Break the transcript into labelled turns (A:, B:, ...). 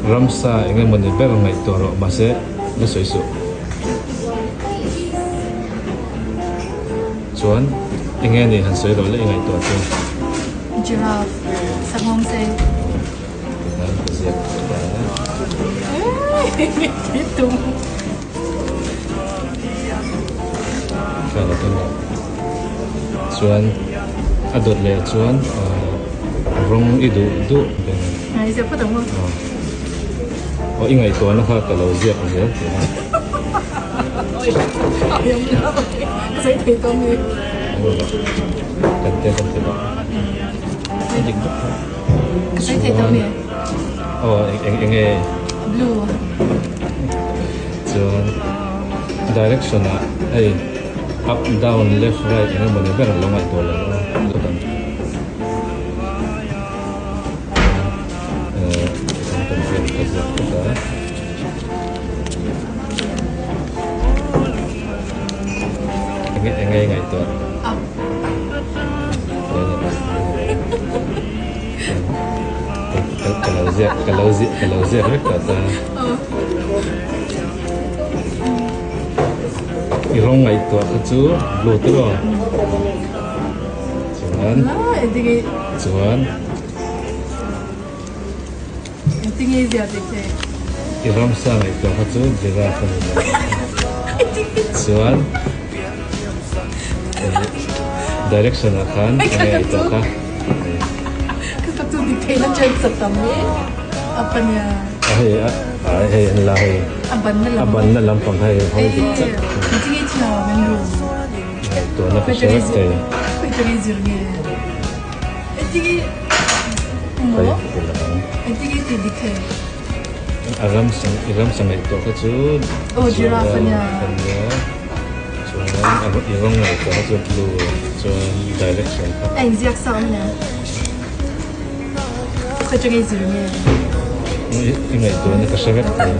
A: Ramsa eng emawni ber ngaihtuah rawh mahse la sawi suh. Chuan eng nge ni han sawi loh leh i ngaihtuah chu?
B: Giraffe, sanghawng sei.
A: Tikhan ka ziak ta.
B: Tum.
A: Kha ka la. Chuan a dawt leh chuan rawng i duh duh beng.
B: I ziak phawt ang maw?
A: Aw i ngaihtuahna kha ka lo ziak zel tih a.
B: Ka sawi thei tawh mi.
A: Kan te kan ti lo. A dik vek kha.
B: Ka sawi thei tawh mi.
A: Aw eng eng nge?
B: Blue.
A: Chuan direction ah hei. Up, down, left, right eng emaw ni ber a lo ngaihtuah lo a dawt ang. Eh, kan kan ziak ka ziak phawt a. Enge enge i ngaihtuah?
B: Up.
A: Ka lo ziak ka lo ziak ka lo ziak vek tawh ta. I rawng ngaihtuah kha chu blue te aw. Chuan chuan I ramsa ngaihtuah kha chu giraffe a ni lo. Chuan direction ah khan enge ngaihtuah kha. A hei a a hei an la hei a banna lampang kha hei hawi dik chat ngaihtuahna ka hre vek thei a ramsa i ramsa ngaihtuah kha chu giraffe a nia chuan i rawng ngaihtuah kha chu blue chuan direction kha. I ngaihtuahna ka hre vek thei.